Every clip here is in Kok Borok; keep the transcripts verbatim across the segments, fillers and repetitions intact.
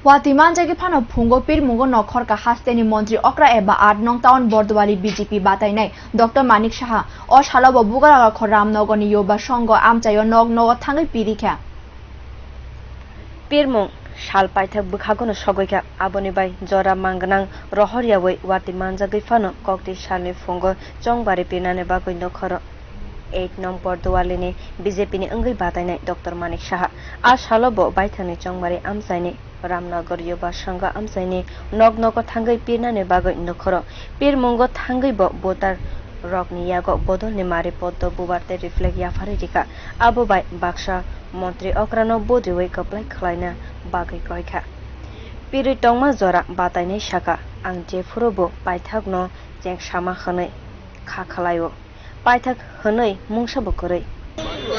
Watwi manjagwi phano phungo pirmungo nokhorka hasteni montri okra eba aat nong town Bordowali B J P batainai Doctor Manik Saha. O salo bo Bugaragakho Ramnogorni Yoba Songho amchaio nok nogo thangwi pirikha. Pirmung sal paithak bwkhagono sogwikha, aboni bai jora mangwnang rohor yaui watwi manjagwi phano koktwi salni phungo chongbari pirnani bagwi nokhoro eight nong Bordowalini B J P ni wngwi batainai Doctor Manik Saha. A salo bo baithangni chongbari amchaini Ramnagar Yoba Sangha amchaini nok nogo thangwi pirnani bagwi nokhoro. Pirmungo thangwi bo voter rokni yago bodolni mari poddo bubar tei reflect yapharwi rikha. Abo bai baksa montri okrano vote riwi kwplai khlaina bagwi koikha. Pirwi tongma jora batainai saka, ang jephuru bo paithakno chengsama hwnwi kha khlaio. Paithak hwnwi mungsa bo kwrwi.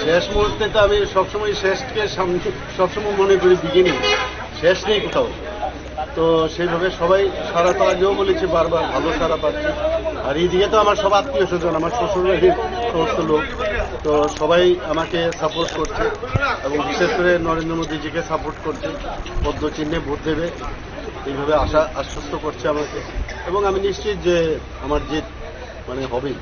শেষ মুহূর্তে তো আমি সবসময় শেষকে সামনে, সবসময় মনে করি বিগিনিং, শেষ নেই কোথাও। তো সেইভাবে সবাই সারা তো আগেও বলেছি বারবার, ভালো সারা পাচ্ছি। আর এইদিকে তো আমার সব আত্মীয় স্বজন, আমার শ্বশুর বাড়ির সমস্ত লোক, তো সবাই আমাকে সাপোর্ট করছে এবং বিশেষ করে নরেন্দ্র মোদীজিকে সাপোর্ট করছে, পদ্ম চিহ্নে ভোট দেবে, এইভাবে আশা আশ্বস্ত করছে আমাকে। এবং আমি নিশ্চিত যে আমার জিত মানে হবেই।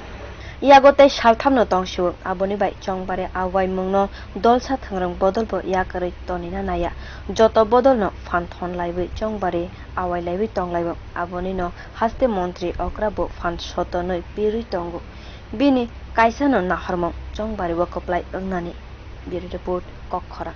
Yago tei salthamno tong sio, aboni bai chongbari awaimungno dolsa thangrang bodolbo yakarwi tonina naya. Joto bodolno phan thon laiwi chongbari awai laiwi tong laio. Abonino haste montri okra bo phan sotonwi pirwi tongo. Bini kaisano nahormung chongbari o kwplai wngnani. Bureau Report, Kokkhora.